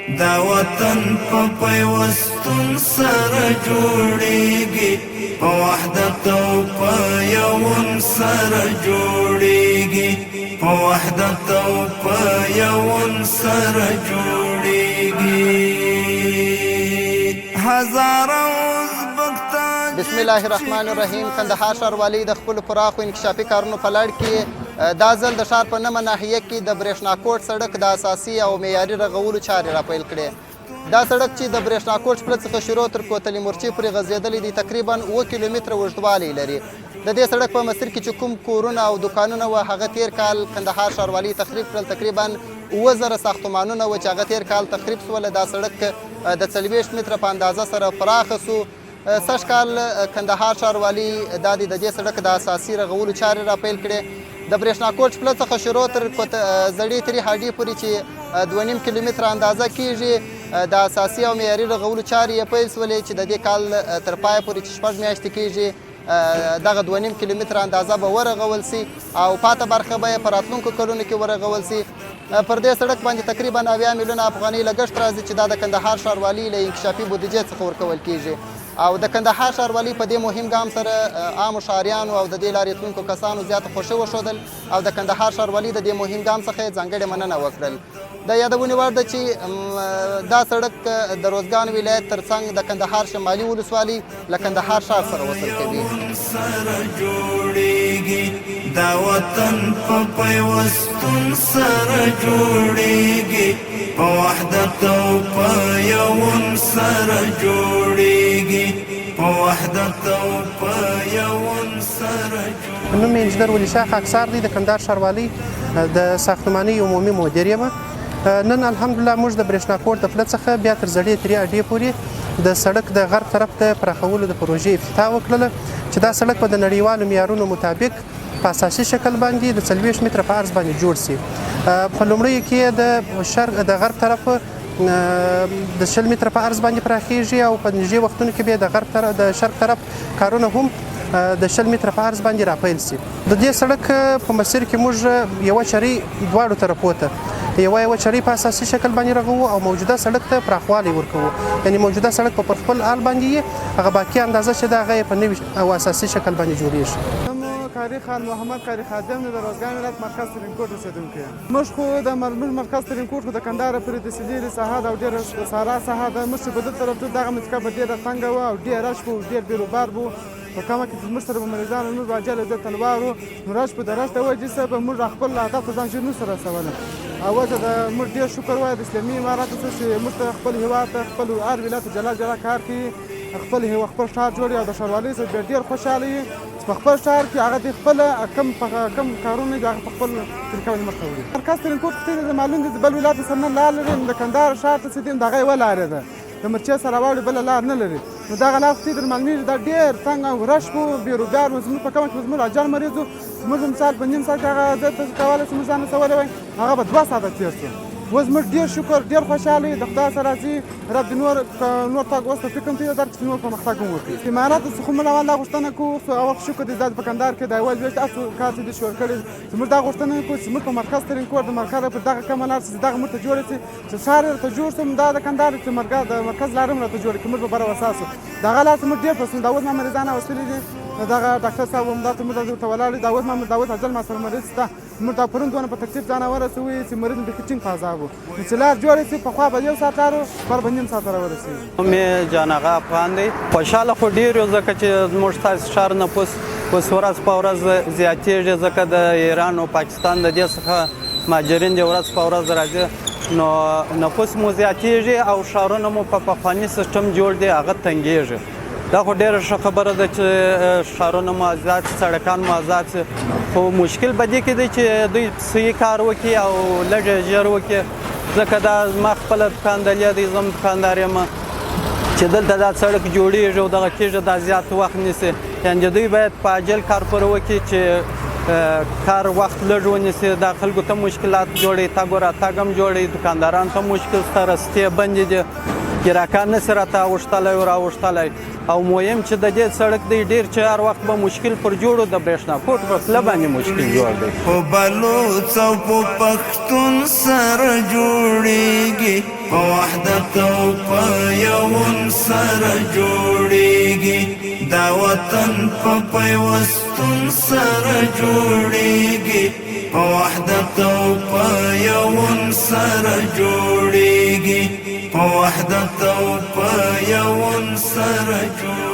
دا وطن په پیوستون سره جوړیږي، په وحدت او په یون سره جوړیږي، په وحدت او په یون سره جوړیږي. هزاره ازبک. بسم الله الرحمن الرحیم. کندهار ښاروالۍ د خپلو پراخو انکشافي کارونو په لړ کې دا ځل د ښار په نمه ناحیه کې د برېښناکوټ سړک د اساسي او معیاري رغولو چارې راپیل کړې. دا سړک چې د برېښناکوټ پله څخه شروع تر کوتلي مورچې پورې غځېدلی دی، تقریبا 7 کیلومتره اوږدوالی لري. د دې سړک په مسیر کې چې کوم کورونه او دوکانونه وه، هغه تیر کال کندهار ښاروالۍ تخریب کړل. تقریبا 7000 ساختمانونه وه چې هغه تیر کال تخریب سول. دا سړک د 40 متره په اندازه سره پراخه سو. سږ کال کندهار ښاروالي دا د دې سړک د اساسي رغولو چارې راپیل کړې. د برېښناکوټ پله څخه شروع تر زړې تري هډې پورې چې 2.5 کیلومتره اندازه کیږي، د اساسي او معیاري رغولو چارې یې پیل سولې چې د دې کال تر پایه پورې چې 6 میاشتې کیږي، دغه 2.5 کیلومتره اندازه به ورغول سي او پاته برخه به یې په راتلونکو کلونو کې ورغول سي. پر دې سړک باندې تقریبا 70 میلیونه افغانۍ لګښت راځي چې دا د کندهار ښاروالۍ له انکشافي بودیجې څخه ورکول کیږي. او د کندهار ښاروالۍ په دې مهم ګام سره عامو ښاریانو او د دې لارې تلونکو کسانو زیاته خوښي وښودل او د کندهار ښاروالۍ د دې مهم ګام څخه یې ځانګړې مننه وکړل. د یادونې وړ ده چې دا سړک د روزګان ولایت ترڅنګ د کندهار شمالي ولسوالۍ له کندهار ښار سره وصل کوي. سره جوړیږي، دا وطن په پیوستون سره جوړیږي، په وحدت او په یون سره جوړیږي، په وحدت او په یون سره. نوم مې انجنیر ولي شاه خاکسار دی، د کندهار ښاروالۍ د ساختماني عمومي مدیر یم. نن الحمدلله موږ د برېښناکوټ د پله څخه بیا تر زړې ترې اډې پورې د سړک د غرب طرف ته پراخولو د پروژې افتتاح وکړله چې دا سړک به د نړیوالو معیارونو مطابق په اساسي شکل باندې د 40 متره په عرض باندې جوړ شي. په لومړیو کې د شرق د غرب طرف د 20 متره په عرض باندې پراخیږي او په نږدې وختونو کې به د غرب طرف د شرق طرف کارونه هم د 20 متره په عرض باندې راپیل شي. د دې سړک په مسیر کې موږ یوه چرۍ دواړو طرفو ته یوه یوه چرۍ په اساسي شکل باندې رغوو او موجوده سړک ته پراخوالی ورکوو، یعنی موجوده سړک په خپل حال باندې هغه باقي اندازه چې ده، هغه یې په نوي او اساسي شکل باندې جوړیږي. قاري خان محمد قاري خادم، د روزګان ولایت مرکز ترینکوټ اوسېدونکی یم. موږ خو د موږ مرکز ترینکوټ خو د کندهاره پورې د سلیرې ساحه ده او ډېره د سارا ساحه ده. موږ چې په دې طرف ته دغه منطقه به ډېره تنګه وه او ډېر رش و، ډېر بیروبار و. په کمه کې چې موږ سره به مریضان، موږ به عجله ځای تلوار وو، نو رش په د رش د وجې سره به موږ خپل هدف ته ځان ژر نه سره رسولی. او اوس د موږ ډېر شکر وایو د اسلامي امارت څخه چې موږ ته خپل هېواد ته، خپل هر ولایت ته جلا جلا کار کوي، خپل هېواد خپل ښار جوړ او د ښاروالۍ سره بیا ډېر خوشحاله یو چې په خپل ښار کې هغه د خپل کم کارونه دي، هغه په خپل طریقه باندې مخته وړي. مرکز ترینکوټ خو د معلوم دي، بل ولایت سره نه لار لري. د کندهار ښار ته چې دي، دغه یوه لارې ده، د مرچې سره واوړي، بله لار نه لري. نو دغه لار خو در معلومیږي، دا ډېر تنګ او رش وو، بیروبار و. زموږ په کمه کې زموږ اجل مریض و، زموږ مثال په نیم ساعت کې هغه ځای ته کولی شو موږ ځان رسولی وای، هغه به 2 ساعته تېر شو. اوس موږ ډېر شکر، ډېر خوشحاله یو، د خدای سره راضي رب دې نور نور تګ اوس توفیق هم در چې نور پرمختګ هم وکړي. امارت څخه موږ اول دا غوښتنه کوو، خو اول شکر دې په کندهار کې د اول ویشت هڅو کار چې دې شروع کړی. زموږ دا غوښتنه کوو چې موږ په مرکز ترینکوټ د مرکز په دغه کومه لار چې دغه موږ ته جوړه شي، چې ښار راته جوړ شو، دا د کندهار چې مرکز د مرکز لار هم راته جوړه کړي، موږ به بره وساسو. دغه لار چې موږ ډېر پسند. دا اوس ما مریضان راوستلي دي، دغه ډاکټر صاحب هم دا ته موږ ورته ولاړ. دا اوس ما دا اوس اجل ما سره مریض شته. موږ دا پرون دونه په تکلیف ځان ورسوي چې مریض بیخي ټینګ په عذاب وو. نو چې لار جوړه شي، پخوا به یو ساعت لار و، بر به نیم ساعت راورسېږي. نوم مې جان اغا افغان دی. خوشحاله خو ډېر یو، ځکه چې زموږ ستاسو ښار نفوس اوس ورځ په ورځ زیاتېږي، ځکه د ایران او پاکستان د دې څخه مهاجرین دې ورځ په ورځ راځي، نو نفوس مو زیاتېږي او ښارونه مو په پخواني سیستم جوړ دي، هغه تنګېږي. دا خو ډېره ښه خبره ده چې ښارونه مو ازاد شي، سړکان مو ازاد شي، خو مشکل په دې کې دی چې دوی صحیح کار وکړي او لږ ژر وکړي، ځکه دا زما خپله دکان دی، زه هم دکاندار یم، چې دلته دا سړک جوړیږي او دغه کېږي، دا زیات وخت نیسي. یعنې دوی باید په عاجل کار پر وکړي چې کار وخت لږ ونیسي. دا خلکو ته مشکلات جوړوي، تګ و راتګ هم جوړوي، دکاندارانو ته مشکل شته، رستې بندې دي، ګراکان نسي راته اوښتلی او راوښتلی. او مهم چې د دې سړک دی ډیر چې هر وخت به مشکل پر جوړو د برېښنا کوټ په پله باندې مشکل جوړ دی. په بلوڅ او په پښتون سره جوړیږي، په وحدت او په یون سره جوړیږي، دا وطن په پیوستون سره جوړیږي، په وحدت او په یون سره جوړیږي، په وحدت او په یون سره جوړیږي.